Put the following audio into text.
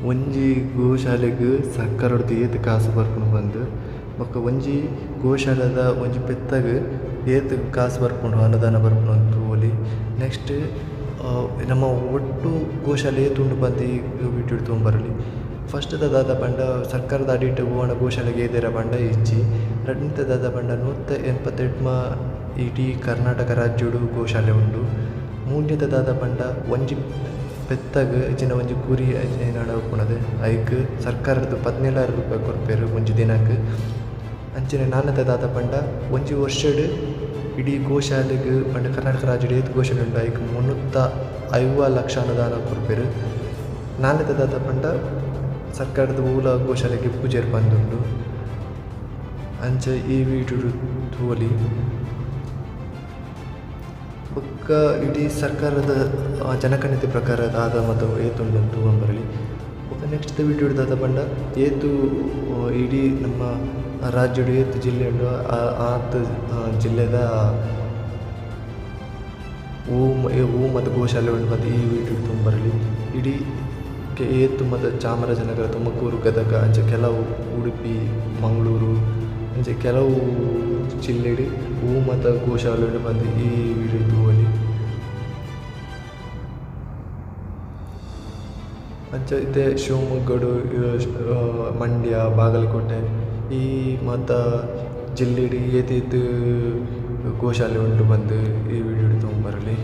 ಒಂಜಿ ಗೋಶಾಲೆಗ್ ಸರ್ಕಾರರ್ದ್ ಏತ್ ಕಾಸ್ ಬರ್ಪುಂಡು ಪಂದ್ ಬೊಕ ಒಂಜಿ ಗೋಶಾಲೆದ ಒಂಜಿ ಪೆತ್ತಗ್ ಏತ್ ಕಾಸ್ ಬರ್ಪುಂಡು ಅನುದಾನ ಬರ್ಪುಂಡು ಅಂದ್ ತೂವೊಲಿ ನೆಕ್ಸ್ಟ್ ನಮ ಒಟ್ಟು ಗೋಶಾಲೆ ಏತ್ ಉಂಡು ಪಂದ್ ಈ ವೀಡಿಯೊ ಡು ತೂವೊಂದು ಬರೊಲಿ ಫಸ್ಟ್ ದ ದಾದ ಪಂಡ ಸರ್ಕಾರದ ಅಡಿಟ್ ಒವಾಂಡ ಗೋಶಾಲೆಗ್ ಏದೆರ್ ಪಂಡ ಇಜ್ಜಿ ರಡ್ಡನೆ ದಾದ ಪಂಡ 189 ಇಡೀ ಕರ್ನಾಟಕ ರಾಜ್ಯಡ್ ಗೋಶಾಲೆ ಉಂಡು ಮೂಜನೆದ ದಾದ ಪಂಡ ಒಂಜಿ ಪೆತ್ತಗ್ ಇಜ್ಜಿಂಡ ಒಂಜಿ ಕೋರಿ ಅಂಚ ಉಪ್ಪುನಗ ಐಕ್ ಸರ್ಕಾರರ್ದ್ 17 ರೂಪಾಯಿ ಕೊರ್ಪೆರ್ ಒಂಜಿ ದಿನಕ್ ಅಂಚನೆ ನಾಲ್ನೆದ ದಾದ ಪಂಡ ಒಂಜಿ ವರ್ಷಡ್ ಇಡೀ ಗೋಶಾಲೆಗ್ ಪಂಡ ಕರ್ನಾಟಕ ರಾಜ್ಯಡ್ ಏತ್ ಗೋಶಾಲೆ ಉಂಡು ಐಕ್ 350 ಲಕ್ಷ ಅನುದಾನ ಕೊರ್ಪೆರ್ ನಾಲ್ನೆದ ದಾದ ಪಂಡ ಸರ್ಕಾರದ ಒವುಲ ಗೋಶಾಲೆಗ್ ಇಪ್ಪುಜೆರ್ ಪಂದ್ ಉಂಡು ಅಂಚ ಈ ವೀಡಿಯೊ ಡು ತೂವೊಲಿ. ಬೊಕ್ಕ ಇಡೀ ಸರ್ಕಾರದ ಜನಗಣತಿ ಪ್ರಕಾರ ದಾದ ಮಾತ ಏತ್ ಉಂಡು ಅಂದ್ ತೂವೊಂದು ಬರೊಲಿ ಬೊಕ ನೆಕ್ಸ್ಟ್ ದ ವೀಡಿಯೊ ಡು ದಾದ ಪಂಡ ಏತ್ ಇಡೀ ನಮ್ಮ ರಾಜ್ಯಡ್ ಏತ್ ಜಿಲ್ಲೆ ಉಂಡು ಆತ್ ಜಿಲ್ಲೆದ ಒವು ಒವು ಮಾತ ಗೋಶಾಲೆ ಉಂಡು ಪಂದ್ ಈ ವೀಡಿಯೊ ಡು ತೂವೊಂದು ಬರೊಲಿ ಇಡೀ ಏತ್ ಮಾತ ಚಾಮರಾಜನಗರ ತುಮಕೂರು ಗದಗ ಅಂಚ ಕೆಲವು ಉಡುಪಿ ಮಂಗಳೂರು ಅಂಚ ಕೆಲವು ಜಿಲ್ಲೆಡ್ ಒವು ಮಾತ ಗೋಶಾಲೆ ಉಂಡು ಪಂದ್ ಈ ವೀಡಿಯೊ ಡು ತೂವೊಲಿ. ಅಂಚ ಇತ್ತೆ ಶಿವಮೊಗ್ಗಡ್ ಮಂಡ್ಯ ಬಾಗಲಕೋಟೆ ಈ ಮಾತ ಜಿಲ್ಲೆಡ್ ಏತ್ ಏತ್ ಗೋಶಾಲೆ ಉಂಡು ಪಂದ್ ಈ ವೀಡಿಯೊ ಡು ತೂವೊಂದು ಬರೊಲಿ.